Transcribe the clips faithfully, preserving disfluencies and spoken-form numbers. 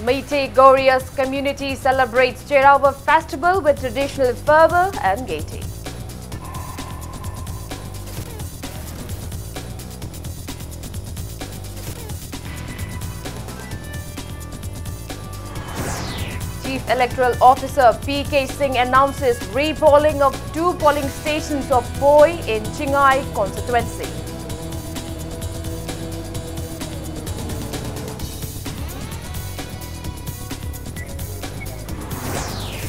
Meitei Goryeo community celebrates Cheiraoba festival with traditional fervor and gaiety. Chief Electoral Officer P K Singh announces repolling of two polling stations of Phoi in Chingai constituency.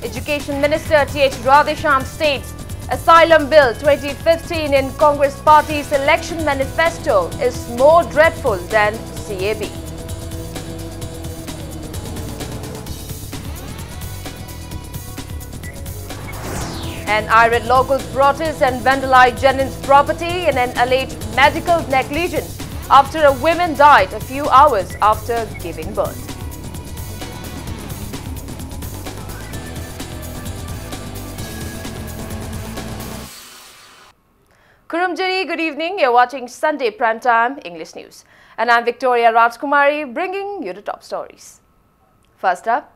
Education Minister Th Radheshyam states Asylum Bill twenty fifteen in Congress Party's election manifesto is more dreadful than C A B. An irate local protests and vandalized Jennings property in an alleged medical negligence after a woman died a few hours after giving birth. Khurumjari, good evening. You're watching Sunday Prime Time English News. And I'm Victoria Rajkumari, bringing you the top stories. First up,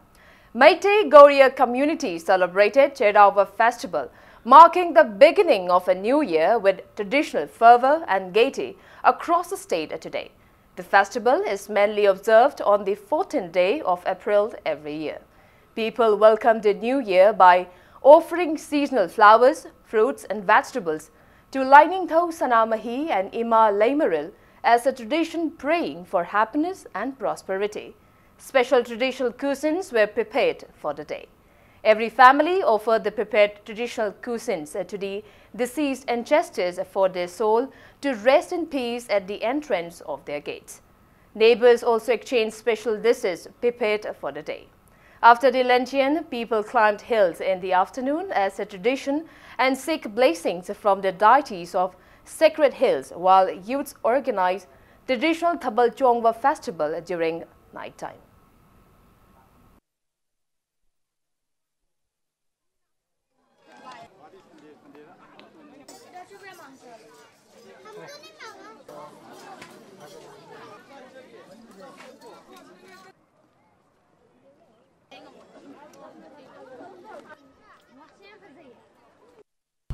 Meitei Goryeo community celebrated Cheiraoba festival, marking the beginning of a new year with traditional fervor and gaiety across the state today. The festival is mainly observed on the fourteenth day of April every year. People welcome the new year by offering seasonal flowers, fruits, and vegetables to Lainingthou Sanamahi and Ima Leimaril as a tradition praying for happiness and prosperity. Special traditional cuisines were prepared for the day. Every family offered the prepared traditional cuisines to the deceased ancestors for their soul to rest in peace at the entrance of their gates. Neighbors also exchanged special dishes prepared for the day. After the luncheon, people climbed hills in the afternoon as a tradition and seek blessings from the deities of sacred hills, while youths organized traditional Thabal Chongba festival during night time.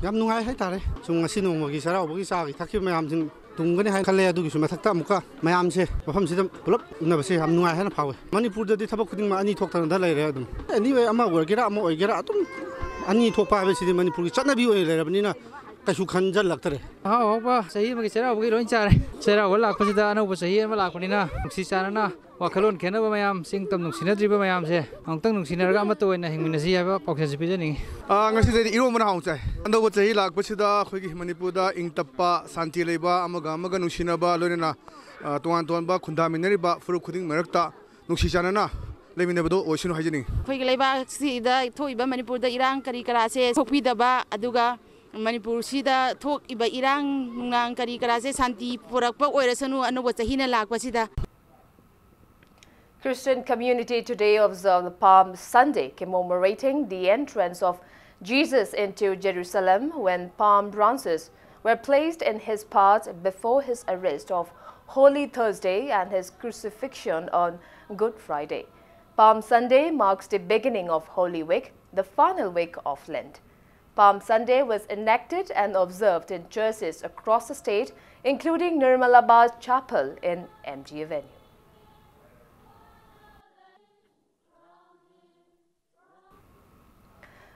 ꯌꯥꯝ ꯅꯨꯡꯉꯥꯏ ꯍꯥꯏꯇꯥꯔꯦ꯫ ꯁꯨꯝ ꯉꯁꯤ ꯅꯣꯡꯃꯒꯤ ꯆꯩꯔꯥꯎꯕꯒꯤ ꯆꯥꯈꯤ ꯊꯛꯈꯤꯕ ꯃꯌꯥꯝꯁꯤꯡ ꯇꯨꯡꯒꯅꯤ ꯍꯥꯏꯅ ꯈꯜꯂꯦ꯫ ꯑꯗꯨꯒꯤꯁꯨ ꯃꯊꯛꯇ ꯑꯃꯨꯛꯀ ꯃꯌꯥꯝꯁꯦ ꯃꯐꯝꯁꯤꯗ ꯄꯨꯂꯞ ꯎꯅꯕꯁꯦ ꯌꯥꯝ ꯅꯨꯡꯉꯥꯏ ꯍꯥꯏꯅ ꯐꯥꯎꯋꯦ꯫ ꯃꯅꯤꯄꯨꯔꯗꯗꯤ ꯊꯕꯛ ꯈꯨꯗꯤꯡꯃꯛ ꯑꯅꯤ ꯊꯣꯛꯇꯅꯗ ꯂꯩꯔꯦ꯫ ꯑꯗꯨꯝ ꯑꯦꯅꯤꯋꯦ, ꯑꯃ ꯑꯣꯏꯒꯦꯔꯥ ꯑꯃ ꯑꯣꯏꯒꯦꯔꯥ, ꯑꯗꯨꯝ ꯑꯅꯤ ꯊꯣꯛꯄ ꯍꯥꯏꯕꯁꯤꯗꯤ ꯃꯅꯤꯄꯨꯔꯒꯤ ꯆꯠꯅꯕꯤ ꯑꯣꯏꯅ ꯂꯩꯔꯕꯅꯤꯅ ꯀꯩꯁꯨ ꯈꯟꯖꯜꯂꯛꯇꯔꯦ꯫ ꯑꯍꯥꯎ ꯑꯍꯥꯎꯕ ꯆꯍꯤ ꯑꯃꯒꯤ ꯆꯩꯔꯥꯎꯕꯒꯤ ꯂꯣꯏ ꯆꯥꯔꯦ꯫ ꯆꯩꯔꯥꯎꯕ ꯂꯥꯛꯄꯁꯤꯗ ꯑꯅꯧꯕ ꯆꯍꯤ ꯑꯃ ꯂꯥꯛꯄꯅꯤꯅ ꯅꯨꯡꯁꯤ ꯆꯥꯟꯅꯅ ꯋꯥꯈꯜꯂꯣꯟ ꯈꯦꯠꯅꯕ ꯃꯌꯥꯝ, ꯆꯤꯡ ꯇꯝ ꯅꯨꯡꯁꯤꯅꯗ꯭ꯔꯤꯕ ꯃꯌꯥꯝꯁꯦ ꯑꯃꯨꯛꯇꯪ ꯅꯨꯡꯁꯤꯅꯔꯒ ꯑꯃꯠꯇ ꯑꯣꯏꯅ ꯍꯤꯡꯃꯤꯟꯅꯁꯤ ꯍꯥꯏꯕ ꯄꯥꯎꯖꯦꯜꯁꯤ ꯄꯤꯖꯅꯤꯡꯏ꯫ ꯑꯥ, ꯉꯁꯤꯗꯩꯗꯤ ꯏꯔꯣꯝꯕꯅ ꯍꯥꯎꯅ ꯆꯥꯏ꯫ ꯑꯅꯧꯕ ꯆꯍꯤ ꯂꯥꯛꯄꯁꯤꯗ ꯑꯩꯈꯣꯏꯒꯤ ꯃꯅꯤꯄꯨꯔꯗ ꯏꯪ ꯇꯞꯄ, ꯁꯥꯟꯇꯤ ꯂꯩꯕ, ꯑꯃꯒ ꯑꯃꯒ ꯅꯨꯡꯁꯤꯅꯕ, ꯂꯣꯏꯅꯅ, ꯑꯥ, ꯇꯣꯉꯥꯟ ꯇꯣꯉꯥꯟꯕ ꯈꯨꯟꯗꯥꯃꯤꯟꯅꯔꯤꯕ ꯐꯨꯔꯨꯞ ꯈꯨꯗꯤꯡ ꯃꯔꯛꯇ ꯅꯨꯡꯁꯤ ꯆꯥꯟꯅꯅ ꯂꯩꯃꯤꯟꯅꯕꯗꯣ ꯑꯣꯏꯁꯅꯨ ꯍꯥꯏꯖꯅꯤꯡꯏ꯫ ꯑꯩꯈꯣꯏꯒꯤ ꯂꯩꯕꯥꯛꯁꯤꯗ ꯊꯣꯛꯏꯕ ꯃꯅꯤꯄꯨꯔꯗ ꯏꯔꯥꯡ ꯀꯔꯤ ꯀꯔꯥꯁꯦ ꯊꯣꯛꯄꯤꯗꯕ, ꯑꯗꯨꯒ ꯃꯅꯤꯄꯨꯔꯁꯤꯗ ꯊꯣꯛꯏꯕ ꯏꯔꯥꯡ ꯅꯨꯡꯂꯥꯡ ꯀꯔꯤ ꯀꯔꯥꯁꯦ ꯁꯥꯟꯇꯤ ꯄꯨꯔꯛꯄ ꯑꯣꯏꯔꯁꯅꯨ ꯑꯅꯧꯕ ꯆꯍꯤꯅ ꯂꯥꯛꯄꯁꯤꯗ꯫ Christian community today observed Palm Sunday, commemorating the entrance of Jesus into Jerusalem when palm branches were placed in his path before his arrest of Holy Thursday and his crucifixion on Good Friday. Palm Sunday marks the beginning of Holy Week, the final week of Lent. Palm Sunday was enacted and observed in churches across the state, including Nirmalabad Chapel in M G Avenue.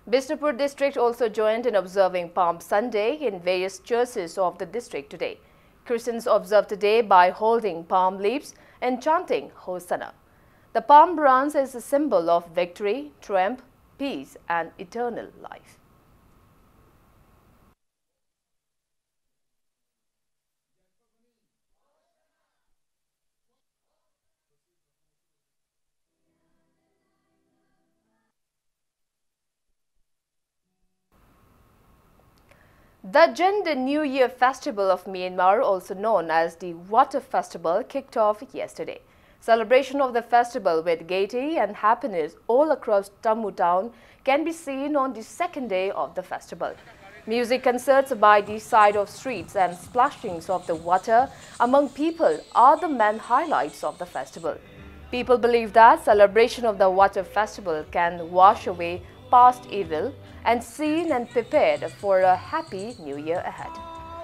Bishnupur district also joined in observing Palm Sunday in various churches of the district today. Christians observed today by holding palm leaves and chanting Hosanna. The palm branch is a symbol of victory, triumph, peace, and eternal life. The Jin, the New Year festival of Myanmar, also known as the Water Festival, kicked off yesterday. Celebration of the festival with gaiety and happiness all across Tamu town can be seen on the second day of the festival. Music concerts by the side of streets and splashings of the water among people are the main highlights of the festival. People believe that celebration of the water festival can wash away past evil and seen and prepared for a happy new year ahead.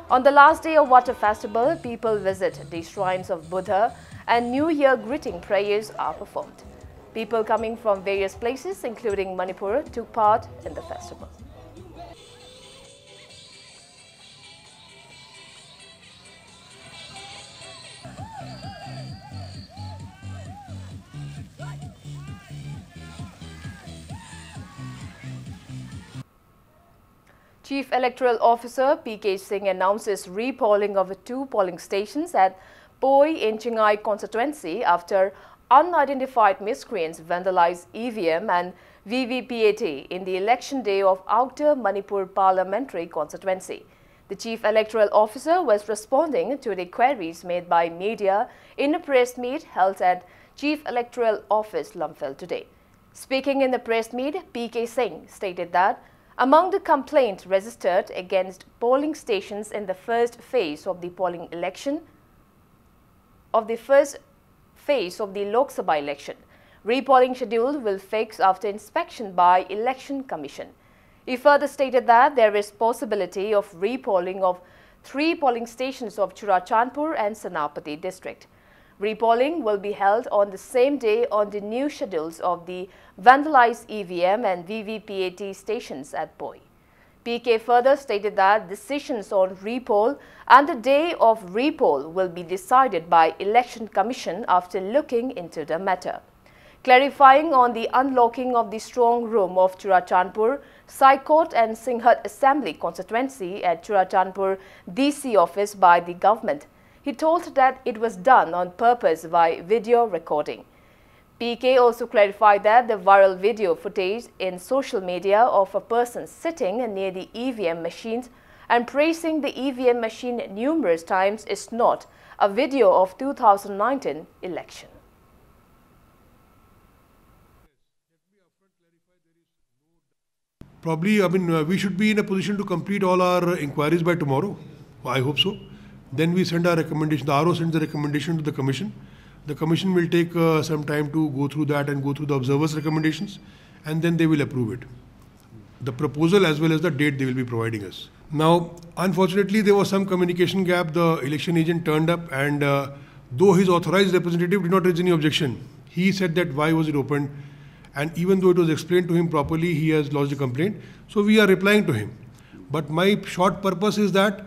On the last day of Water Festival, people visit the shrines of Buddha and New Year greeting prayers are performed. People coming from various places, including Manipur, took part in the festival. Chief Electoral Officer P K Singh announces repolling of two polling stations at Poi in Chingai constituency after unidentified miscreants vandalized E V M and V V P A T in the election day of Outer Manipur Parliamentary Constituency. The Chief Electoral Officer was responding to the queries made by media in a press meet held at Chief Electoral Office, Lamphel, today. Speaking in the press meet, P K Singh stated that among the complaints registered against polling stations in the first phase of the polling election, of the first phase of the Lok Sabha election, repolling schedule will fix after inspection by Election Commission. He further stated that there is possibility of repolling of three polling stations of Churachandpur and Senapati district. Repolling will be held on the same day on the new schedules of the vandalized E V M and V V P A T stations at Poi. P K further stated that decisions on repoll and the day of repoll will be decided by Election Commission after looking into the matter. Clarifying on the unlocking of the strong room of Churachandpur Sai Kot and Singhat Assembly Constituency at Churachandpur D C office by the government, he told that it was done on purpose by video recording. P K also clarified that the viral video footage in social media of a person sitting near the E V M machines and praising the E V M machine numerous times is not a video of two thousand nineteen election. Probably, I mean, uh, we should be in a position to complete all our inquiries by tomorrow. I hope so. Then we send our recommendation. The R O sends the recommendation to the commission. The commission will take uh, some time to go through that and go through the observers' recommendations. and then they will approve it. The proposal as well as the date they will be providing us. Now, unfortunately, there was some communication gap. The election agent turned up, and uh, though his authorized representative did not raise any objection, he said that why was it opened, and even though it was explained to him properly, he has lodged a complaint. So we are replying to him. But my short purpose is that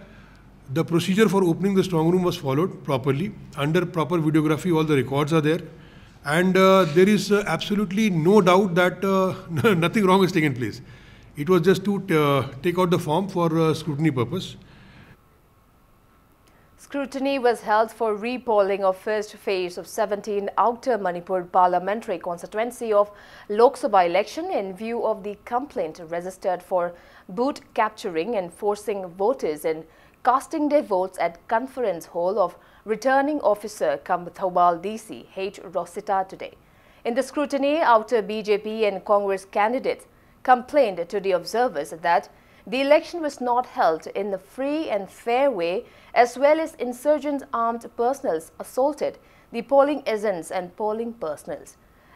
the procedure for opening the strong room was followed properly. Under proper videography, all the records are there. And uh, there is uh, absolutely no doubt that uh, nothing wrong has taken place. It was just to uh, take out the form for uh, scrutiny purpose. Scrutiny was held for repolling of first phase of seventeen Outer Manipur Parliamentary Constituency of Lok Sabha election in view of the complaint registered for booth capturing and forcing voters in casting their votes at Conference Hall of Returning Officer cum Thoubal D C H Rosita today. In the scrutiny, outer B J P and Congress candidates complained to the observers that the election was not held in a free and fair way, as well as insurgent armed personnel assaulted the polling agents and polling personnel.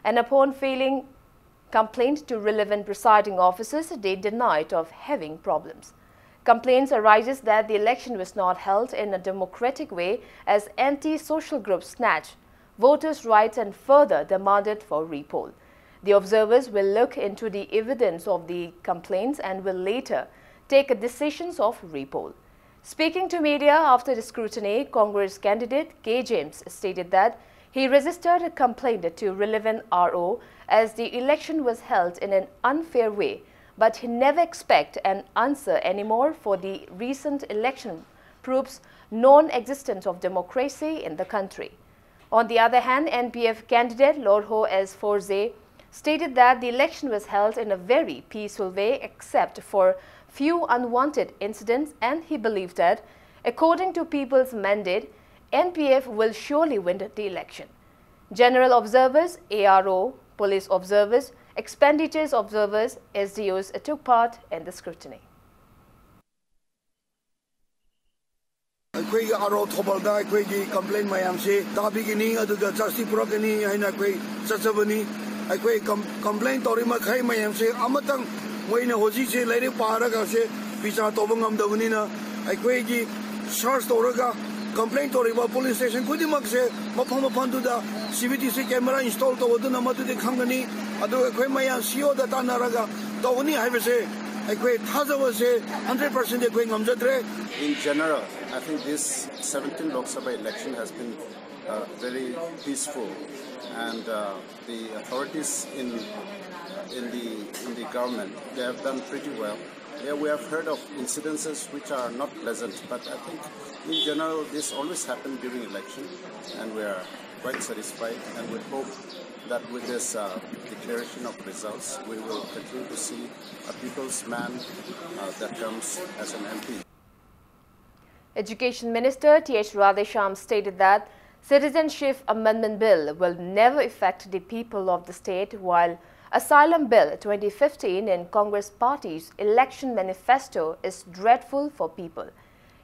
And upon failing complaint to relevant presiding officers, they denied of having problems. Complaints arises that the election was not held in a democratic way, as anti-social groups snatched voters' rights and further demanded for repoll. The observers will look into the evidence of the complaints and will later take decisions of repoll. Speaking to media after the scrutiny, Congress candidate K James stated that he registered a complaint to relevant R O as the election was held in an unfair way, but he never expect an answer anymore for the recent election proves non-existence of democracy in the country. On the other hand, N P F candidate Lorho S Forze stated that the election was held in a very peaceful way except for few unwanted incidents, and he believed that, according to people's mandate, N P F will surely win the election. General observers, A R O, police observers, expenditures observers, S D Os took part in the scrutiny. ꯑꯩꯈꯣꯏꯒꯤ R ꯑꯣ ꯊꯧꯕꯥꯜꯗ ꯑꯩꯈꯣꯏꯒꯤ complain ꯃꯌꯥꯝꯁꯦ ꯇꯥꯕꯤꯒꯅꯤ, ꯑꯗꯨꯒ justice ꯄꯨꯔꯛꯀꯅꯤ ꯍꯥꯏꯅ ꯑꯩꯈꯣꯏ ꯆꯠꯆꯕꯅꯤ꯫ ꯑꯩꯈꯣꯏ ꯀꯝ- ꯀꯝꯄ꯭ꯂꯦꯟ ꯇꯧꯔꯤ ꯃꯈꯩ ꯃꯌꯥꯝꯁꯦ ꯑꯃꯇꯪ ꯃꯣꯏꯅ ꯍꯧꯖꯤꯛꯁꯦ ꯂꯥꯏꯔꯤꯛ ꯄꯥꯔꯒ ꯁꯦ ꯕꯤꯆꯥꯔ ꯇꯧꯕ ꯉꯝꯗꯕꯅꯤꯅ ꯑꯩꯈꯣꯏꯒꯤ ꯁꯔꯆ ꯇꯧꯔꯒ ꯀꯝꯄ꯭ꯂꯦꯟ ꯇꯧꯔꯤꯕ ꯄꯨꯂꯤꯁ ꯁ꯭ꯇꯦꯁꯟ ꯈꯨꯗꯤꯡꯃꯛꯁꯦ ꯃꯐꯝ ꯃꯐꯝꯗꯨꯗ C B T C camera install ꯇꯧꯕꯗꯨꯅ ꯃꯗꯨꯗꯤ ꯈꯪꯒꯅꯤ꯫ ꯑꯗꯨꯒ ꯑꯩꯈꯣꯏ ꯃꯌꯥꯝ ꯁꯤ ꯏ ꯑꯣꯗ ꯇꯥꯟꯅꯔꯒ ꯇꯧꯒꯅꯤ ꯍꯥꯏꯕꯁꯦ ꯑꯩꯈꯣꯏ ꯊꯥꯖꯕꯁꯦ ꯍꯟꯗ꯭ꯔꯦꯠ ꯄꯥꯔꯁꯦꯟ ꯑꯩꯈꯣꯏ ꯉꯝꯖꯗ꯭ꯔꯦ꯫ In general, I think this seventeenth Lok Sabha election has been uh, very peaceful, and uh, the authorities in in the in the government, they have done pretty well. Yeah, we have heard of incidences which are not pleasant, but I think in general this always happened during election, and we are quite satisfied, and we hope that with this uh, declaration of results, we will continue to see a people's man uh, that comes as an M P. Education Minister Th Radheshyam stated that Citizenship Amendment Bill will never affect the people of the state, while Asylum Bill twenty fifteen in Congress party's election manifesto is dreadful for people.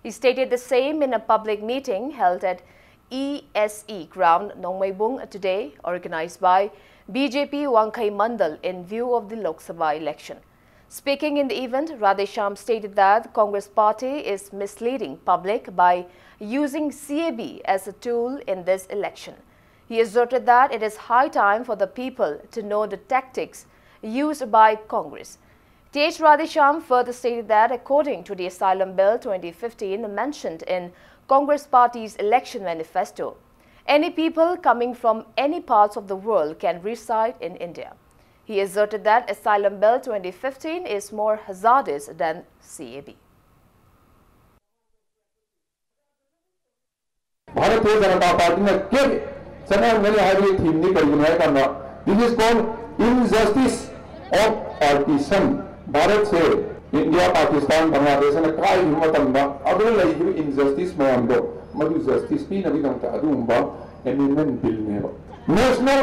He stated the same in a public meeting held at E S E ground, Nongmeibung today, organized by B J P Wangkhei Mandal in view of the Lok Sabha election. Speaking in the event, Radheshyam stated that Congress party is misleading public by using C A B as a tool in this election. He asserted that it is high time for the people to know the tactics used by Congress. Th Radheshyam further stated that according to the Asylum Bill twenty fifteen mentioned in Congress party's election manifesto, any people coming from any parts of the world can reside in India. He asserted that Asylum Bill twenty fifteen is more hazardous than C A B. Bhartiya Janata ꯄꯥꯔꯇꯤꯅ ꯀꯦꯛ ꯆꯠꯅꯍꯟꯒꯅꯤ ꯍꯥꯏꯕꯒꯤ ꯊꯤꯝꯗꯤ ꯀꯔꯤꯒꯤꯅꯣ ꯍꯥꯏ ꯀꯥꯟꯗ, this is called injustice of partition. ꯚꯥꯔꯠꯁꯦ India, Pakistan, Bangladesh ꯍꯥꯏꯅ ꯀꯥꯏꯈꯤꯕ ꯃꯇꯝꯗ ꯑꯗꯨꯗ ꯂꯩꯈꯤꯕ ꯏꯟꯖꯁꯇꯤꯁ ꯃꯌꯥꯝꯗꯣ ꯃꯗꯨ ꯖꯁꯇꯤꯁ ꯄꯤꯅꯕꯒꯤꯗꯃꯛꯇ ꯑꯗꯨꯒꯨꯝꯕ ꯑꯦꯃꯦꯟꯗꯃꯦꯟ ꯕꯤꯜꯅꯦꯕ꯫ National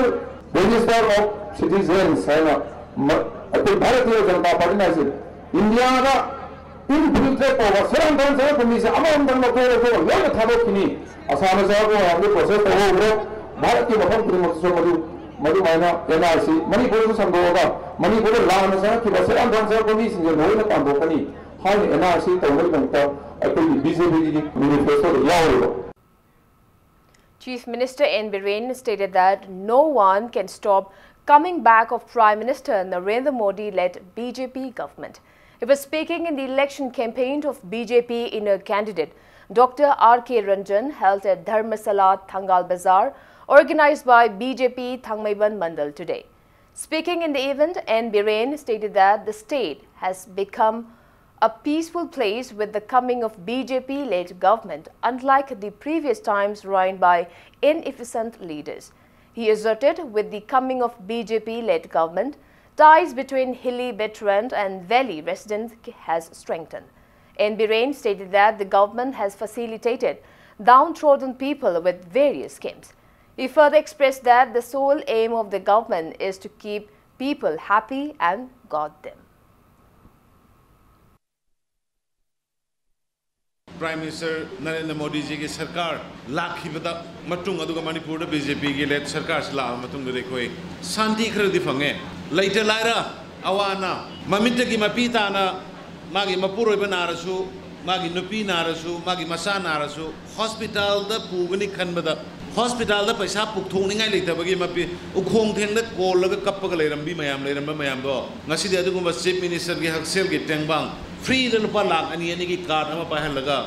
Register of Citizens ꯍꯥꯏꯅ ꯃ- ꯑꯩꯈꯣꯏ ꯚꯥꯔꯇꯤꯌ ꯖꯅꯇꯥ ꯄꯥꯔꯇꯤꯅ ꯍꯥꯏꯁꯦ ꯏꯟꯗꯤꯌꯥꯗ ꯏꯟꯐꯤꯜꯇ꯭ꯔꯦꯠ ꯇꯧꯕ ꯁꯦꯔꯥꯟ ꯇꯨꯔꯥꯟ ꯆꯪꯉꯛꯄ ꯃꯤꯁꯦ ꯑꯃꯃꯝꯇꯪ ꯂꯧꯊꯣꯛ ꯂꯧꯊꯣꯛꯑ ꯂꯣꯏꯅ ꯊꯥꯗꯣꯛꯈꯤꯅꯤ꯫ ꯑꯁꯥꯝꯗ ꯆꯪꯉꯛꯄ ꯃꯌꯥꯝꯗꯨ ꯄ꯭ꯔꯣꯁꯦꯁ ꯇꯧꯍꯧꯈ꯭ꯔꯣ꯫ ꯚꯥꯔꯠꯀꯤ ꯃꯐꯝ ꯈꯨꯗꯤꯡꯃꯛꯇꯁꯨ ꯃꯗꯨ ꯃꯗꯨꯃꯥꯏꯅ ꯑꯦꯟ ꯑꯥꯔ ꯁꯤ ꯃꯅꯤꯄꯨꯔꯗꯁꯨ ꯁꯟꯗꯣꯛꯑꯒ ꯃꯅꯤꯄꯨꯔꯗ ꯂꯥꯟꯅ ꯆꯪꯉꯛꯈꯤꯕ ꯁꯦꯔꯥꯟ ꯇꯨꯔꯥꯟ ꯆꯪꯉꯛꯄ ꯃꯤꯁꯤꯡꯁꯦ ꯂꯣꯏꯅ ꯇꯥꯟꯊꯣꯛꯀꯅꯤ ꯍꯥꯏꯅ ꯑꯦꯟ ꯑꯥꯔ ꯁꯤ ꯇꯧꯅꯕꯒꯤꯗꯃꯛꯇ ꯑꯩꯈꯣꯏꯒꯤ ꯕꯤ ꯖꯦ ꯄꯤꯒꯤ ꯃꯦꯅꯤꯐꯦꯁꯇꯣꯗ ꯌꯥꯎꯔꯤꯕ꯫ Chief Minister N Biren stated that no one can stop coming back of Prime Minister Narendra Modi-led B J P government. He was speaking in the election campaign of B J P inner candidate Doctor R K Ranjan, held at Dharmasala Thangal Bazar, organized by B J P Thangmeiban Mandal today. Speaking in the event, N Biren stated that the state has become a peaceful place with the coming of B J P-led government, unlike the previous times run by inefficient leaders. He asserted with the coming of B J P-led government, ties between hilly veteran and valley residents has strengthened. N Biren stated that the government has facilitated downtrodden people with various schemes. He further expressed that the sole aim of the government is to keep people happy and guard them. Prime Minister Narendra Modi ꯖꯤꯒꯤ ꯁꯔꯀꯥꯔ ꯂꯥꯛꯈꯤꯕꯗ ꯃꯇꯨꯡ, ꯑꯗꯨꯒ ꯃꯅꯤꯄꯨꯔꯗ B J ꯄꯤꯒꯤ ꯂꯦꯗ ꯁꯔꯀꯥꯔꯁꯤ ꯂꯥꯛꯑꯕ ꯃꯇꯨꯡꯗꯗꯤ ꯑꯩꯈꯣꯏ ꯁꯥꯟꯇꯤ ꯈꯔꯗꯤ ꯐꯪꯉꯦ꯫ ꯂꯩꯇ ꯂꯥꯏꯔ ꯑꯋꯥ ꯑꯅꯥ, ꯃꯃꯤꯠꯇꯒꯤ ꯃꯄꯤ ꯇꯥꯅ ꯃꯥꯒꯤ ꯃꯄꯨꯔꯣꯏꯕ ꯅꯥꯔꯁꯨ, ꯃꯥꯒꯤ ꯅꯨꯄꯤ ꯅꯥꯔꯁꯨ, ꯃꯥꯒꯤ ꯃꯆꯥ ꯅꯥꯔꯁꯨ, ꯍꯣꯁꯄꯤꯇꯥꯜꯗ ꯄꯨꯒꯅꯤ ꯈꯟꯕꯗ ꯍꯣꯁꯄꯤꯇꯥꯜꯗ ꯄꯩꯁꯥ ꯄꯨꯊꯣꯛꯅꯤꯡꯉꯥꯏ ꯂꯩꯇꯕꯒꯤ ꯃꯄꯤ ꯎꯈꯣꯡ ꯊꯦꯡꯗ ꯀꯣꯜꯂꯒ ꯀꯞꯄꯒ ꯂꯩꯔꯝꯕꯤ ꯃꯌꯥꯝ, ꯂꯩꯔꯝꯕ ꯃꯌꯥꯝꯗꯣ ꯉꯁꯤꯗꯤ ꯑꯗꯨꯒꯨꯝꯕ ꯆꯤꯐ ꯃꯤꯅꯤꯁꯇꯔꯒꯤ ꯍꯛꯁꯦꯜꯒꯤ ꯇꯦꯡꯕꯥꯡ ꯐ꯭ꯔꯤꯗ ꯂꯨꯄꯥ ꯂꯥꯛ ꯑꯅꯤ, ꯑꯅꯤꯒꯤ ꯀꯥꯔꯗ ꯑꯃ ꯄꯥꯏꯍꯜꯂꯒ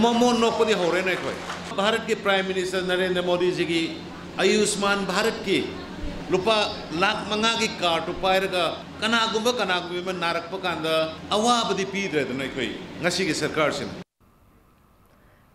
ꯃꯃꯣꯟ ꯅꯣꯛꯄꯗꯤ ꯍꯧꯔꯦꯅꯦ ꯑꯩꯈꯣꯏ꯫ ꯚꯥꯔꯠꯀꯤ ꯄ꯭ꯔꯥꯏꯝ ꯃꯤꯅꯤꯁꯇꯔ ꯅꯔꯦꯟꯗ꯭ꯔ ꯃꯣꯗꯤꯖꯤꯒꯤ ꯑꯌꯨꯁꯃꯥꯟ ꯚꯥꯔꯠꯀꯤ ꯂꯨꯄꯥ ꯂꯥꯛ ꯃꯉꯥꯒꯤ ꯀꯥꯔꯗꯇꯨ ꯄꯥꯏꯔꯒ ꯀꯅꯥꯒꯨꯝꯕ ꯀꯅꯥꯒꯨꯝꯕꯤ ꯑꯃ ꯅꯥꯔꯛꯄ ꯀꯥꯟꯗ ꯑꯋꯥꯕꯗꯤ ꯄꯤꯗ꯭ꯔꯦꯗꯅ ꯑꯩꯈꯣꯏ ꯉꯁꯤꯒꯤ ꯁꯔꯀꯥꯔꯁꯤꯅ꯫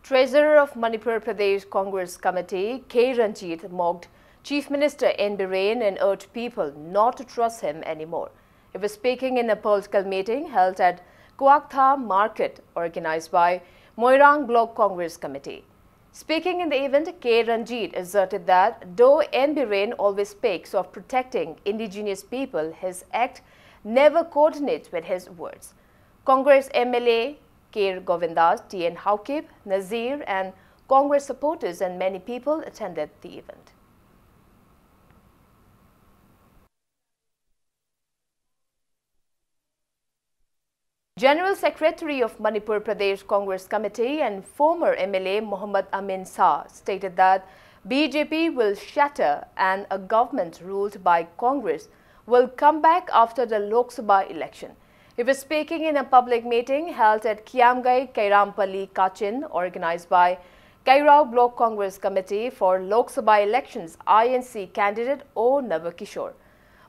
Treasurer of Manipur Pradesh Congress Committee, K Ranjit, mocked Chief Minister N Biren and urged people not to trust him anymore. He was speaking in a political meeting held at Kuaktha Market, organized by Moirang Block Congress Committee. Speaking in the event, K Ranjit asserted that though N Biren always speaks of protecting indigenous people, his act never coordinates with his words. Congress M L A K Govindas, T N Haokip, Nazir, and Congress supporters and many people attended the event. General Secretary of Manipur Pradesh Congress Committee and former M L A Muhammad Amin Shah stated that B J P will shatter and a government ruled by Congress will come back after the Lok Sabha election. He was speaking in a public meeting held at Kiamgai Kairampalli Kachin, organized by Kairao Block Congress Committee for Lok Sabha elections I N C candidate O Nabakishore.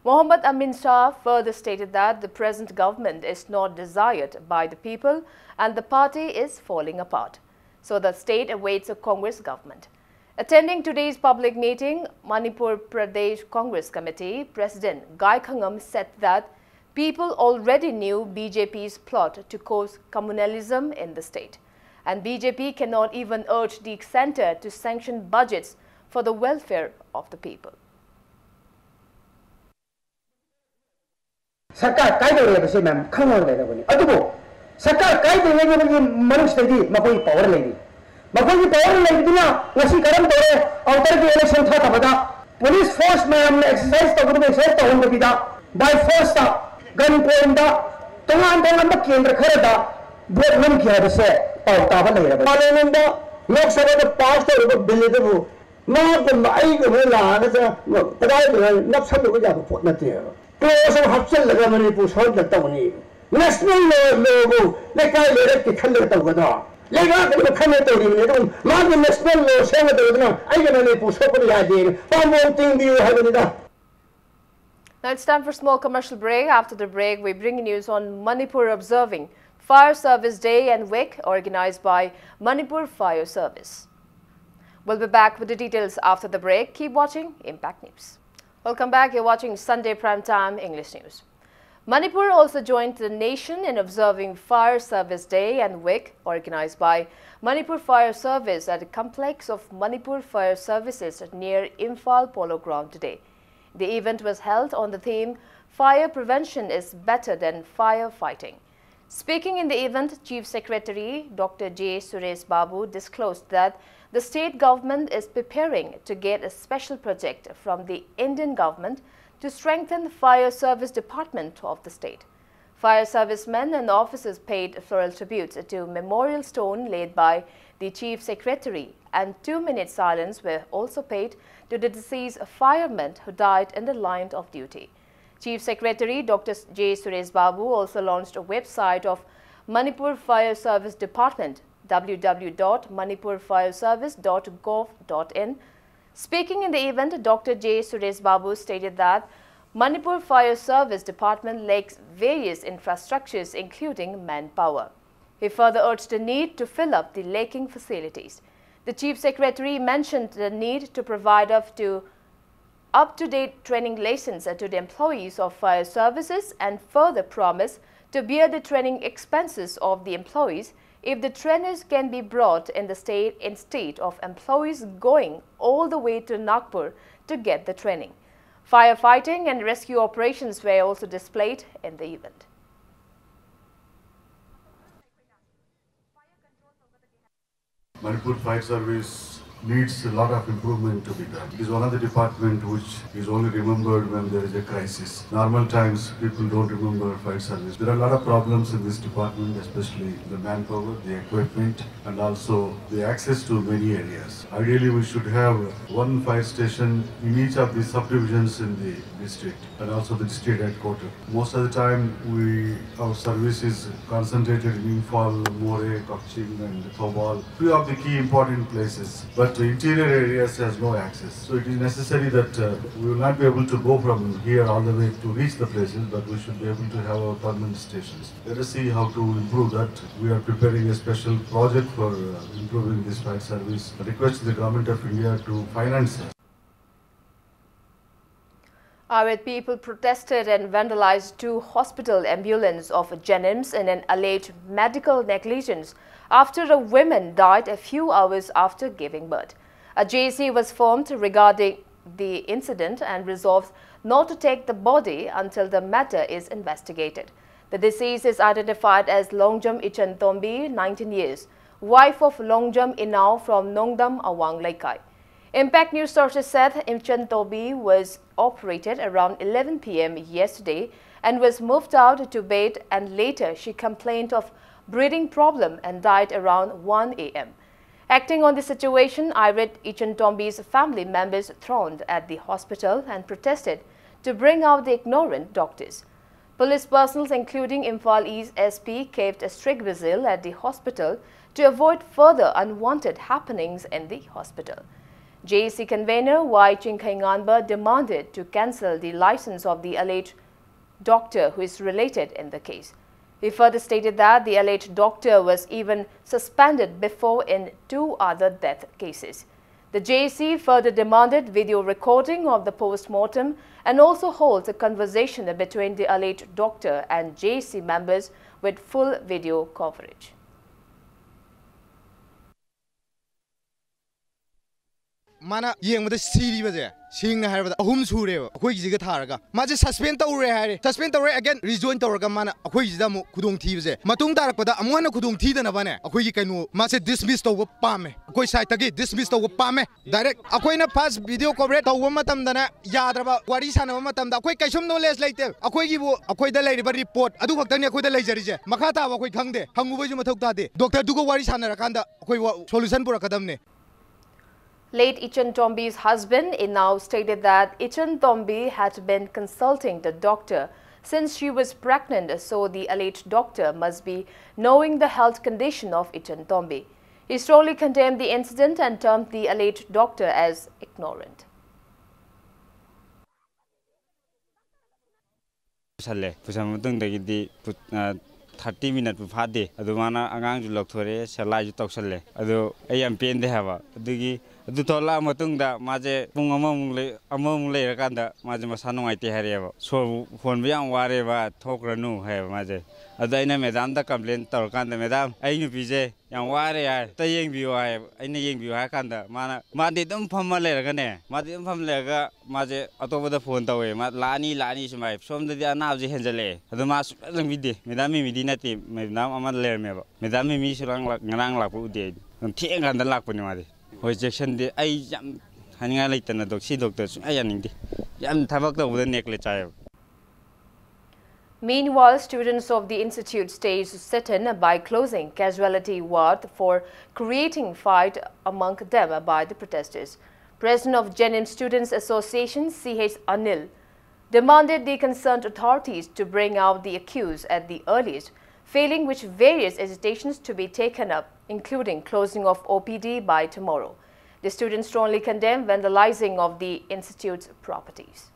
Muhammad Amin Shah further stated that the present government is not desired by the people and the party is falling apart. So the state awaits a Congress government. Attending today's public meeting, Manipur Pradesh Congress Committee President Gai Khangam said that people already knew B J P's plot to cause communalism in the state, and B J P cannot even urge the center to sanction budgets for the welfare of the people. ꯁꯔꯀꯥꯔ ꯀꯥꯏꯗꯧꯔꯦ ꯍꯥꯏꯕꯁꯦ ꯃꯌꯥꯝ ꯈꯪꯉꯒ ꯂꯩꯔꯕꯅꯤ꯫ ꯑꯗꯨꯕꯨ ꯁꯔꯀꯥꯔ ꯀꯥꯏꯗ꯭ꯔꯤꯉꯩꯒꯤ ꯃꯅꯨꯡꯁꯤꯗꯗꯤ ꯃꯈꯣꯏꯒꯤ power ꯂꯩꯔꯤ꯫ ꯃꯈꯣꯏꯒꯤ ꯄꯥꯋꯔ ꯂꯩꯕꯗꯨꯅ ꯉꯁꯤ ꯀꯔꯝ ꯇꯧꯔꯦ? ꯑꯥꯎꯇꯔꯒꯤ ꯏꯂꯦꯛꯁꯟ ꯊꯥꯊꯕꯗ ꯄꯨꯂꯤꯁ ꯐꯣꯔꯁ ꯃꯌꯥꯝꯅ ꯑꯦꯛꯁꯔꯁꯥꯏꯁ ꯇꯧꯒꯗꯕ ꯑꯦꯛꯁꯔꯁꯥꯏꯁ ꯇꯧꯍꯟꯗꯕꯤꯗ ꯕꯥꯏ ꯐꯣꯔꯁꯇ ꯒꯟ ꯄꯣꯏꯟꯗ ꯇꯣꯉꯥꯟ ꯇꯣꯉꯥꯟꯕ ꯀꯦꯟꯗ꯭ꯔ ꯈꯔꯗ ꯚꯣꯠ ꯅꯝꯈꯤ ꯍꯥꯏꯕꯁꯦ ꯄꯥꯎ ꯇꯥꯕ ꯂꯩꯔꯕꯅꯤ꯫ ꯄꯥꯔꯂꯤꯌꯥꯃꯦꯟꯗ ꯂꯣꯛ ꯁꯚꯥꯗ ꯄꯥꯁ ꯇꯧꯔꯤꯕ ꯕꯤꯜ ꯑꯗꯨꯕꯨ ꯃꯥꯒꯨꯝꯕ ꯑꯩꯒꯨꯝꯕ ꯂꯥꯛꯑꯒ ꯀꯗꯥꯏꯗꯅꯣ ꯅꯞꯁꯜꯂꯨꯕ ꯌꯥꯕ ꯄꯣꯠ ꯅꯠꯇꯦꯕ꯫ ꯀ꯭ꯂꯣꯖ ꯑꯃ ꯍꯥꯞꯆꯜꯂꯒ ꯃꯅꯤꯄꯨꯔ ꯁꯣꯜꯕ ꯇꯧꯅꯤ꯫ ꯅꯦꯁꯅꯦꯜ ꯂꯣ ꯂꯣꯕꯨ ꯂꯩꯀꯥꯏ ꯂꯩꯔꯛꯀꯤ ꯈꯜꯂꯒ ꯇꯧꯒꯗ꯭ꯔꯣ? ꯂꯩꯕꯥꯛ ꯑꯗꯨꯅ ꯈꯜꯂꯒ ꯇꯧꯔꯤꯕꯅꯤ꯫ ꯑꯗꯨꯝ ꯃꯥꯒꯤ ꯅꯦꯁꯅꯦꯜ ꯂꯣ ꯁꯦꯝꯒꯗꯧꯕꯗꯨꯅ ꯑꯩꯒꯤ ꯃꯅꯤꯄꯨꯔ ꯁꯣꯛꯄꯗꯤ ꯌꯥꯗꯦꯅ ꯄꯥꯝꯕꯣꯝ ꯇꯤꯡꯕꯤꯌꯨ ꯍꯥꯏꯕꯅꯤꯗ꯫ Now it's time for a small commercial break. After the break, we bring you news on Manipur observing Fire Service Day and Week organized by Manipur Fire Service. We'll be back with the details after the break. Keep watching Impact News. Welcome back. You're watching Sunday Prime Time English News. Manipur also joined the nation in observing Fire Service Day and Week organized by Manipur Fire Service at the complex of Manipur Fire Services near Imphal Polo Ground today. The event was held on the theme, "Fire prevention is better than fire fighting." Speaking in the event, Chief Secretary Doctor J Suresh Babu disclosed that the state government is preparing to get a special project from the Indian government to strengthen the fire service department of the state. Fire servicemen and officers paid floral tributes to memorial stone laid by the Chief Secretary, and two-minute silence were also paid to the deceased firemen who died in the line of duty. Chief Secretary Doctor J Suresh Babu also launched a website of Manipur Fire Service Department, w w w dot manipur fire service dot gov dot in. Speaking in the event, Doctor J Suresh Babu stated that Manipur Fire Service Department lacks various infrastructures, including manpower. He further urged the need to fill up the lacking facilities. The Chief Secretary mentioned the need to provide up to up-to-date training lessons to the employees of fire services and further promise to bear the training expenses of the employees if the trainers can be brought in the state, instead of employees going all the way to Nagpur to get the training. Firefighting and rescue operations were also displayed in the event. Manipur Fire Service needs a lot of improvement to be done. It is one of the department which is only remembered when there is a crisis. Normal times, people don't remember fire service. There are a lot of problems in this department, especially the manpower, the equipment, and also the access to many areas. Ideally, we should have one fire station in each of the subdivisions in the district and also the district headquarters. Most of the time, we our service is concentrated in Imphal, Moreh, Kakching, and Thoubal, few of the key important places. But interior areas has no access. So it is necessary that uh, we will not be able to go from here all the way to reach the places, but we should be able to have our permanent stations. Let us see how to improve that. We are preparing a special project for uh, improving this fire service. I request the Government of India to finance that. Awadh people protested and vandalized two hospital ambulances of JNIMS in an alleged medical negligence after a woman died a few hours after giving birth. A J C was formed regarding the incident and resolved not to take the body until the matter is investigated. The deceased is identified as Longjam Ichan Tombi, nineteen years, wife of Longjam Inao from Nongdam Awang Leikai. Impact News sources said Imchan Tobi was operated around eleven p m yesterday and was moved out to bed, and later she complained of breathing problem and died around one a m. Acting on the situation, irate Ichentombi's family members thronged at the hospital and protested to bring out the ignorant doctors. Police personnel, including Imphal East S P, kept a strict vigil at the hospital to avoid further unwanted happenings in the hospital. J A C convener Y Chingkhei Nganba demanded to cancel the license of the alleged doctor who is related in the case. He further stated that the alleged doctor was even suspended before in two other death cases. The J A C further demanded video recording of the post-mortem and also holds a conversation between the alleged doctor and J A C members with full video coverage. ꯃꯥꯅ ꯌꯦꯡꯕꯗ ꯁꯤꯔꯤꯕꯁꯦ ꯁꯦꯡꯅ ꯍꯥꯏꯔꯕꯗ ꯑꯍꯨꯝ ꯁꯨꯔꯦꯕ, ꯑꯩꯈꯣꯏꯒꯤꯁꯤꯒ ꯊꯥꯔꯒ꯫ ꯃꯥꯁꯦ suspend ꯇꯧꯔꯦ ꯍꯥꯏꯔꯦ, suspend ꯇꯧꯔꯦ, ꯑꯦꯒꯦꯟ ꯔꯤꯖꯣꯏꯟ ꯇꯧꯔꯒ ꯃꯥꯅ ꯑꯩꯈꯣꯏꯒꯤꯁꯤꯗ ꯑꯃꯨꯛ ꯈꯨꯗꯣꯡ ꯊꯤꯕꯁꯦ, ꯃꯇꯨꯡ ꯇꯥꯔꯛꯄꯗ ꯑꯃꯨꯛ ꯍꯟꯅ ꯈꯨꯗꯣꯡ ꯊꯤꯗꯅꯕꯅꯦ ꯑꯩꯈꯣꯏꯒꯤ ꯀꯩꯅꯣ ꯃꯥꯁꯦ ꯗꯤꯁꯃꯤꯁ ꯇꯧꯕ ꯄꯥꯝꯃꯦ, ꯑꯩꯈꯣꯏ ꯁꯥꯏꯠꯇꯒꯤ ꯗꯤꯁꯃꯤꯁ ꯇꯧꯕ ꯄꯥꯝꯃꯦ꯫ ꯗꯥꯏꯔꯦꯛ ꯑꯩꯈꯣꯏꯅ ꯐꯥꯔꯁ ꯚꯤꯗꯤꯑꯣ ꯀꯣꯚꯔꯦꯖ ꯇꯧꯕ ꯃꯇꯝꯗꯅꯦ ꯌꯥꯗ꯭ꯔꯕ, ꯋꯥꯔꯤ ꯁꯥꯟꯅꯕ ꯃꯇꯝꯗ ꯑꯩꯈꯣꯏ ꯀꯩꯁꯨꯝ ꯅꯣꯂꯦꯖ ꯂꯩꯇꯦ꯫ ꯑꯩꯈꯣꯏꯒꯤꯕꯨ ꯑꯩꯈꯣꯏꯗ ꯂꯩꯔꯤꯕ ꯔꯤꯄꯣꯔꯠ ꯑꯗꯨ ꯈꯛꯇꯅꯤ ꯑꯩꯈꯣꯏꯗ ꯂꯩꯖꯔꯤꯁꯦ, ꯃꯈꯥ ꯇꯥꯕ ꯑꯩꯈꯣꯏ ꯈꯪꯗꯦ, ꯍꯪꯉꯨꯕꯩꯁꯨ ꯃꯊꯧ ꯇꯥꯗꯦ꯫ ꯗꯣꯛꯇꯔꯗꯨꯒ ꯋꯥꯔꯤ ꯁꯥꯟꯅꯔꯀꯥꯟꯗ ꯑꯩꯈꯣꯏ solution ꯄꯨꯔꯛꯀꯗꯕꯅꯦ꯫ Late Ichentombi's husband, Inao, stated that Ichentombi had been consulting the doctor since she was pregnant, so the alleged doctor must be knowing the health condition of Ichentombi. He strongly condemned the incident and termed the alleged doctor as ignorant. ꯄꯨꯁꯜꯂꯦ꯫ ꯄꯨꯁꯜꯂ ꯃꯇꯨꯡꯗꯒꯤꯗꯤ thirty ꯃꯤꯅꯠꯄꯨ ꯐꯥꯗꯦ꯫ ꯑꯗꯨ ꯃꯥꯅ ꯑꯉꯥꯡꯁꯨ ꯂꯧꯊꯣꯔꯛꯑꯦ, ꯁꯦꯂꯥꯏꯁꯨ ꯇꯧꯁꯜꯂꯦ꯫ ꯑꯗꯨ ꯑꯩ ꯌꯥꯝ ꯄꯦꯟꯗꯦ ꯍꯥꯏꯕ꯫ ꯑꯗꯨꯒꯤ ꯑꯗꯨ ꯊꯣꯛꯂꯛꯑ ꯃꯇꯨꯡꯗ ꯃꯥꯁꯦ ꯄꯨꯡ ꯑꯃꯃꯨꯛ ꯂꯩ-, ꯑꯃꯃꯨꯛ ꯂꯩꯔꯀꯥꯟꯗ ꯃꯥꯁꯦ ꯃꯁꯥ ꯅꯨꯡꯉꯥꯏꯇꯦ ꯍꯥꯏꯔꯛꯑꯦꯕ꯫ ꯁꯣꯔ ꯍꯣꯟꯕ ꯌꯥꯝ ꯋꯥꯔꯦꯕ, ꯊꯣꯛꯈ꯭ꯔꯅꯨ ꯍꯥꯏꯌꯦꯕ ꯃꯥꯁꯦ꯫ ꯑꯗ ꯑꯩꯅ ꯃꯦꯗꯥꯝꯗ ꯀꯝꯄ꯭ꯂꯦꯟ ꯇꯧꯔꯀꯥꯟꯗ, "ꯃꯦꯗꯥꯝ, ꯑꯩ ꯅꯨꯄꯤꯁꯦ ꯌꯥꯝ ꯋꯥꯔꯦ" ꯍꯥꯏ꯫ "ꯑꯝꯇ ꯌꯦꯡꯕꯤꯌꯨ" ꯍꯥꯏ꯫ ꯑꯩꯅ ꯌꯦꯡꯕꯤꯌꯨ ꯍꯥꯏꯔ ꯀꯥꯟꯗ ꯃꯥꯅ, ꯃꯥꯗꯤ ꯑꯗꯨꯝ ꯐꯝꯃ ꯂꯩꯔꯒꯅꯦ, ꯃꯥꯗꯤ ꯑꯗꯨꯝ ꯐꯝꯃ ꯂꯩꯔꯒ ꯃꯥꯁꯦ ꯑꯇꯣꯞꯄꯗ ꯐꯣꯟ ꯇꯧꯋꯦ꯫ ꯃꯥ ꯂꯥꯛꯑꯅꯤ, ꯂꯥꯛꯑꯅꯤ ꯁꯨꯃꯥꯏ꯫ ꯁꯣꯝꯗꯗꯤ ꯑꯅꯥꯕꯁꯦ ꯍꯦꯟꯖꯜꯂꯛꯑꯦ꯫ ꯑꯗꯣ ꯃꯥ ꯁꯨꯡꯆꯪ ꯆꯪꯕꯤꯗꯦ꯫ ꯃꯦꯗꯥꯝ ꯃꯤꯃꯤꯗꯤ ꯅꯠꯇꯦ, ꯃꯦꯗꯥꯝ ꯑꯃ ꯂꯩꯔꯝꯃꯦꯕ꯫ ꯃꯦꯗꯥꯝ ꯃꯤꯃꯤꯁꯨ ꯉꯔꯥꯡ ꯂꯥꯛ-, ꯉꯔꯥꯡ ꯂꯥꯛꯄ ꯎꯗꯦ ꯑꯩꯗꯤ꯫ ꯑꯗꯨꯝ ꯊꯦꯡꯉꯀꯥꯟꯗ ꯂꯥꯛꯄꯅꯦ ꯃꯥꯗꯤ꯫ ꯍꯣꯏ, ꯖꯦꯛꯁꯟꯗꯤ ꯑꯩ ꯌꯥꯝ ꯍꯥꯏꯅꯤꯡꯉꯥꯏ ꯂꯩꯇꯅ ꯗꯣꯛ-, ꯁꯤ ꯗꯣꯛꯇꯔ ꯁꯨꯡꯌꯥ ꯌꯥꯅꯤꯡꯗꯦ꯫ ꯌꯥꯝ ꯊꯕꯛ ꯇꯧꯕꯗ ꯅꯦꯒ꯭ꯂꯦꯛ ꯆꯥꯏꯌꯦꯕ꯫ Meanwhile, students of the institute staged sit-in by closing casualty ward for creating fight among them by the protesters. President of JNIMS Students Association, C H Anil, demanded the concerned authorities to bring out the accused at the earliest, failing which various agitations to be taken up, including closing of O P D by tomorrow. The students strongly condemn vandalizing of the institute's properties.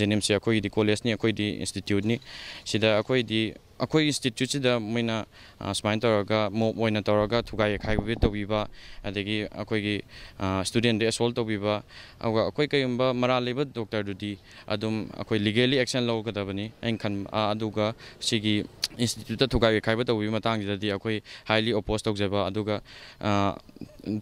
JNIMSꯁꯦ ꯑꯩꯈꯣꯏꯒꯤꯗꯤ ꯀꯣꯂꯦꯖꯅꯤ, ꯑꯩꯈꯣꯏꯗꯤ ꯏꯟꯁꯇꯤꯇ꯭ꯌꯨꯠꯅꯤ꯫ ꯁꯤꯗ ꯑꯩꯈꯣꯏꯗꯤ, ꯑꯩꯈꯣꯏ ꯏꯟꯁꯇꯤꯇ꯭ꯌꯨꯠꯁꯤꯗ ꯃꯣꯏꯅ, ꯑ, ꯁꯨꯃꯥꯏꯅ ꯇꯧꯔꯒ ꯃꯣꯞ ꯑꯣꯏꯅ ꯇꯧꯔꯒ ꯊꯨꯒꯥꯏ ꯌꯩꯈꯥꯏꯕ ꯇꯧꯕꯤꯕ, ꯑꯗꯒꯤ ꯑꯩꯈꯣꯏꯒꯤ, ꯑ, ꯁ꯭ꯇꯨꯗꯦꯟꯗ ꯑꯦꯁꯣꯜ ꯇꯧꯕꯤꯕ, ꯑꯗꯨꯒ ꯑꯩꯈꯣꯏ ꯀꯩꯒꯨꯝꯕ ꯃꯔꯥꯜ ꯂꯩꯕ ꯗꯣꯛꯇꯔꯗꯨꯗꯤ ꯑꯗꯨꯝ ꯑꯩꯈꯣꯏ ꯂꯤꯒꯦꯂꯤ ꯑꯦꯛꯁꯟ ꯂꯧꯒꯗꯕꯅꯤ꯫ ꯑꯩꯅ ꯈꯟ-, ꯑ, ꯑꯗꯨꯒ ꯁꯤꯒꯤ ꯏꯟꯁꯇꯤꯇ꯭ꯌꯨꯠꯇ ꯊꯨꯒꯥꯏ ꯌꯩꯈꯥꯏꯕ ꯇꯧꯕꯤꯕ ꯃꯇꯥꯡꯁꯤꯗꯗꯤ ꯑꯩꯈꯣꯏ ꯍꯥꯏꯂꯤ ꯑꯣꯄꯣꯁ ꯇꯧꯖꯕ, ꯑꯗꯨꯒ, ꯑ,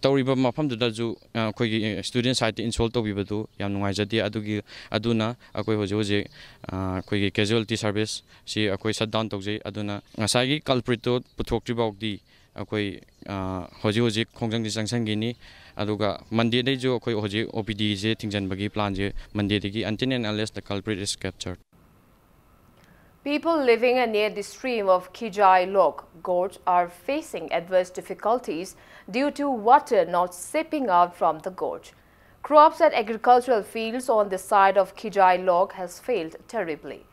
ꯇꯧꯔꯤꯕ ꯃꯐꯝꯗꯨꯗꯁꯨ, ꯑ, ꯑꯩꯈꯣꯏꯒꯤ ꯁ꯭ꯇꯨꯗꯦꯟ ꯁꯥꯏꯠꯇ ꯏꯟꯁꯣꯜ ꯇꯧꯕꯤꯕꯗꯨ ꯌꯥꯝ ꯅꯨꯡꯉꯥꯏꯖꯗꯦ꯫ ꯑꯗꯨꯒꯤ, ꯑꯗꯨꯅ ꯑꯩꯈꯣꯏ ꯍꯧꯖꯤꯛ ꯍꯧꯖꯤꯛ, ꯑ, ꯑꯩꯈꯣꯏꯒꯤ ꯀꯦꯖꯨꯋꯦꯜꯇꯤ ꯁꯥꯔꯚꯤꯁꯁꯤ ꯑꯩꯈꯣꯏ ꯁꯠ ꯗꯥꯎꯟ ꯇꯧꯖꯩ꯫ ꯑꯗꯨꯅ ꯉꯁꯥꯏꯒꯤ ꯀꯜꯄ꯭ꯔꯤꯠꯇꯨ ꯄꯨꯊꯣꯛꯇ꯭ꯔꯤ ꯐꯥꯎꯗꯤ ꯑꯩꯈꯣꯏ, ꯑ, ꯍꯧꯖꯤꯛ ꯍꯧꯖꯤꯛ ꯈꯣꯡꯖꯪꯗꯤ ꯆꯪꯁꯟꯈꯤꯅꯤ꯫ ꯑꯗꯨꯒ ꯃꯟꯗꯦꯗꯩꯁꯨ ꯑꯩꯈꯣꯏ ꯍꯧꯖꯤꯛ ꯑꯣ ꯄꯤ ꯗꯤꯁꯦ ꯊꯤꯡꯖꯤꯟꯕꯒꯤ ꯄ꯭ꯂꯥꯟꯁꯦ ꯃꯟꯗꯦꯗꯒꯤ, until and unless the culprit is captured. People living near the stream of Khujai Lok Gorge are facing adverse difficulties due to water not seeping out from the gorge. Crops and agricultural fields on the side of Khujai Lok has failed terribly.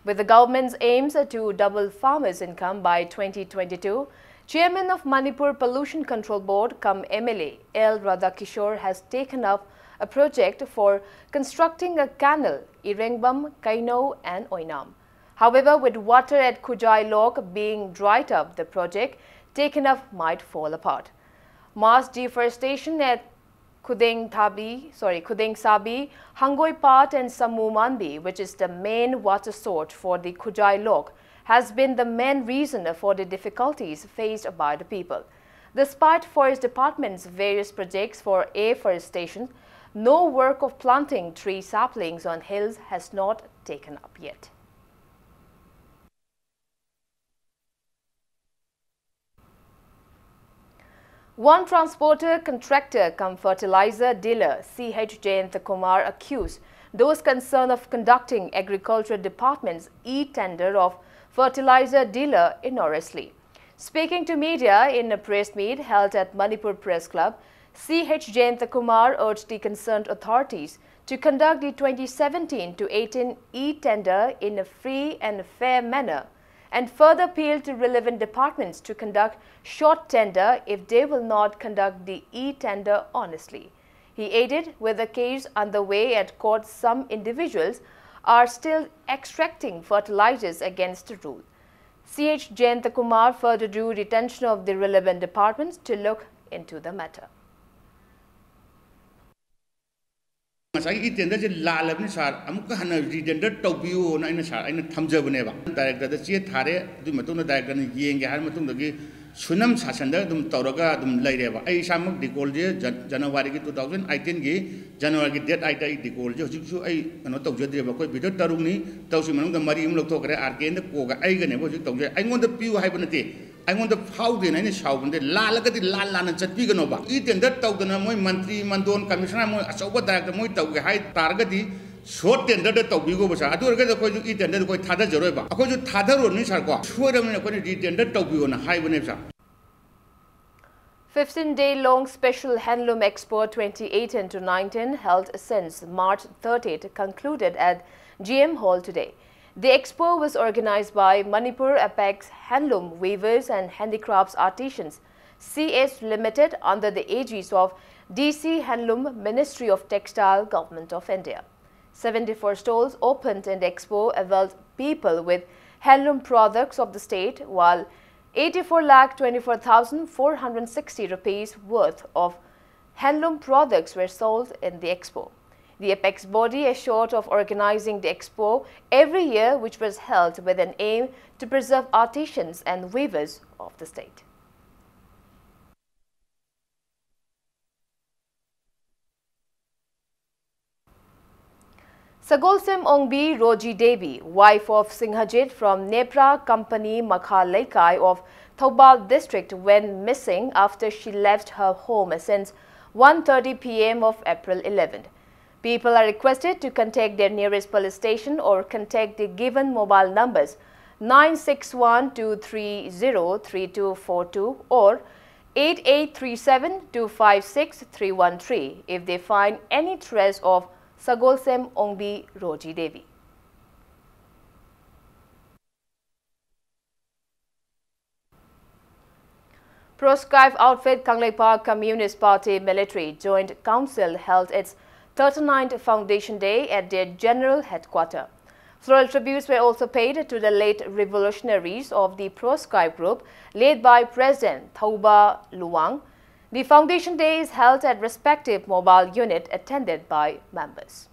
With the government's aims to double farmers' income by twenty twenty-two, Chairman of Manipur Pollution Control Board cum M L A L Radhakishore has taken up a project for constructing a canal Irengbam, Kaino and Oinam. However, with water at Khujai Lok being dried up, the project taken up might fall apart. Mass deforestation at Khudeng Thabi, sorry, Khudeng Sabi, Hangoi Pat and Samu Manbi, which is the main water source for the Khujai Lok, has been the main reason for the difficulties faced by the people. Despite Forest Department's various projects for afforestation, no work of planting tree saplings on hills has not taken up yet. One transporter, contractor cum fertilizer dealer, C H Jayanta Kumar, accused those concerned of conducting Agriculture Department's e-tender of fertilizer dealer erroneously. Speaking to media in a press meet held at Manipur Press Club, C H Jayanta Kumar urged the concerned authorities to conduct the twenty seventeen to eighteen e-tender in a free and fair manner, and further appealed to relevant departments to conduct short tender if they will not conduct the e-tender honestly. He added, with the case underway at court, some individuals are still extracting fertilizers against the rule. C H Jayanta Kumar further drew the attention of the relevant departments to look into the matter. ꯉꯁꯥꯏꯒꯤ e-tenderꯁꯦ ꯂꯥꯜꯂꯕꯅꯤ ꯁꯥꯔ, ꯑꯃꯨꯛꯀ ꯍꯟꯅ re-tender ꯇꯧꯕꯤꯌꯨꯅ ꯑꯩꯅ ꯁꯥꯔ, ꯑꯩꯅ ꯊꯝꯖꯕꯅꯦꯕ꯫ Directorꯗ ꯆꯦ ꯊꯥꯔꯦ, ꯑꯗꯨꯒꯤ ꯃꯇꯨꯡꯗ directorꯅ ꯌꯦꯡꯒꯦ ꯍꯥꯏꯔ ꯃꯇꯨꯡꯗꯒꯤ ꯁꯨꯅꯝ ꯁꯥꯁꯟꯗ ꯑꯗꯨꯝ ꯇꯧꯔꯒ ꯑꯗꯨꯝ ꯂꯩꯔꯦꯕ꯫ ꯑꯩ ꯏꯁꯥꯃꯛ recallꯁꯦ ꯖꯟ-, Januaryꯒꯤ two thousand eighteenꯒꯤ Januaryꯒꯤ date eight ꯑꯩ recallꯁꯦ ꯍꯧꯖꯤꯛꯁꯨ ꯑꯩ ꯀꯩꯅꯣ ꯇꯧꯖꯗ꯭ꯔꯦꯕ꯫ ꯑꯩꯈꯣꯏ bidder ꯇꯔꯨꯛꯅꯤ, ꯇꯔꯨꯛꯁꯤ ꯃꯅꯨꯡꯗ ꯃꯔꯤ ꯑꯃ ꯂꯧꯊꯣꯛꯈ꯭ꯔꯦ, RKNꯗ ꯀꯣꯒ ꯑꯩꯒꯅꯦꯕ ꯍꯧꯖꯤꯛ ꯇꯧꯖꯩ꯫ ꯑꯩꯉꯣꯟꯗ ꯄꯤꯌꯨ ꯍꯥꯏꯕ ꯅꯠꯇꯦ, ꯑꯩꯉꯣꯟꯗ ꯐꯥꯎꯗꯦꯅ ꯑꯩꯅ ꯁꯥꯎꯕ ꯅꯠꯇꯦ꯫ ꯂꯥꯜꯂꯒꯗꯤ ꯂꯥꯟ ꯂꯥꯟꯅ ꯆꯠꯄꯤꯒꯅꯣꯕ꯫ E-tender ꯇꯧꯗꯅ ꯃꯣꯏ ꯃꯟꯇ꯭ꯔꯤ, ꯃꯟꯗꯣꯟ, commissioner, ꯃꯣꯏ ꯑꯆꯧꯕ director ꯃꯣꯏ ꯇꯧꯒꯦ ꯍꯥꯏ ꯇꯥꯔꯒꯗꯤ short tenderꯗ ꯇꯧꯕꯤꯈꯣꯕ ꯁꯥꯔ꯫ ꯑꯗꯨ ꯑꯣꯏꯔꯒꯗꯤ ꯑꯩꯈꯣꯏꯁꯨ e-tenderꯗ ꯑꯩꯈꯣꯏ ꯊꯥꯗꯖꯔꯣꯏꯕ꯫ ꯑꯩꯈꯣꯏꯁꯨ ꯊꯥꯗꯔꯨꯔꯅꯤ ꯁꯥꯔ ꯀꯣ꯫ ꯁꯣꯏꯔꯕꯅꯤꯅ ꯑꯩꯈꯣꯏꯅ re-tender ꯇꯧꯕꯤꯌꯣꯅ ꯍꯥꯏꯕꯅꯦꯕ ꯁꯥꯔ꯫ Fifteen-day long Special Handloom Expo twenty eighteen to nineteen, held since March thirtieth, concluded at G M Hall today. The expo was organized by Manipur Apex Handloom Weavers and Handicrafts Artisans, C S Limited, under the aegis of D C Handloom, Ministry of Textile, Government of India. Seventy-four stalls opened in the expo availed people with handloom products of the state, while eighty-four lakh twenty-four thousand four hundred sixty rupees worth of handloom products were sold in the expo. The apex body assured of organizing the expo every year, which was held with an aim to preserve artisans and weavers of the state. Sagolsem Ongbi Roji Devi, wife of Singhajit from Nepra Company Makha Leikai of Thoubal district, went missing after she left her home since one thirty p m of April eleventh. People are requested to contact their nearest police station or contact the given mobile numbers nine six one two three zero three two four two or eight eight three seven two five six three one three if they find any trace of Sagolsem Ongbi Roji Devi. Proscribed outfit Kangleipak Communist Party military joint council held its thirty-ninth Foundation Day at their general headquarter. Floral tributes were also paid to the late revolutionaries of the proscribed group led by President Thouba Luwang. The Foundation Day is held at respective mobile unit attended by members.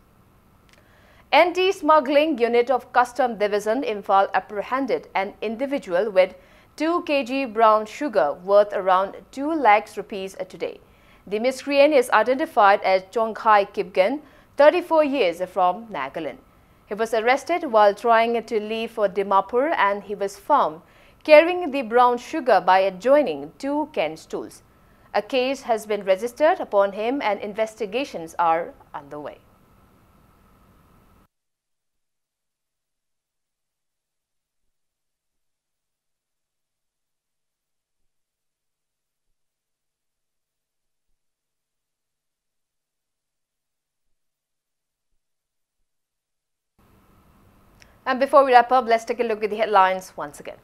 Anti-smuggling unit of Custom Division Imphal apprehended an individual with two K G brown sugar worth around two lakhs rupees today. The miscreant is identified as Chongkhai Kipgen, thirty-four years, from Nagaland. He was arrested while trying to leave for Dimapur and he was found carrying the brown sugar by adjoining two can stools. A case has been registered upon him and investigations are underway. And before we wrap up, let's take a look at the headlines once again.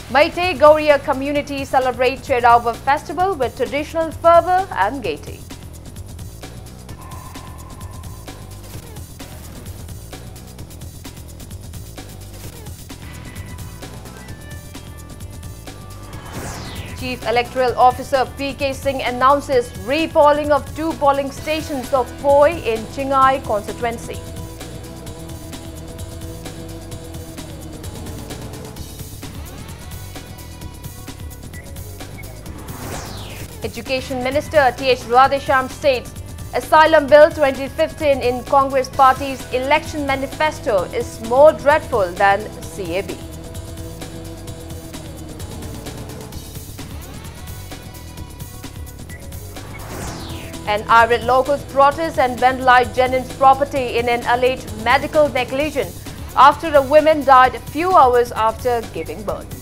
Meitei Goria community celebrate Chedaoba festival with traditional fervor and gaiety. Chief Electoral Officer P K Singh announces repolling of two polling stations of Phoi in Chingai constituency. Education Minister T H Radheshyam states Asylum Bill twenty fifteen in Congress party's election manifesto is more dreadful than C A A. An irate locals protest and vandalize Jennings property in an alleged medical negligence after a woman died a few hours after giving birth.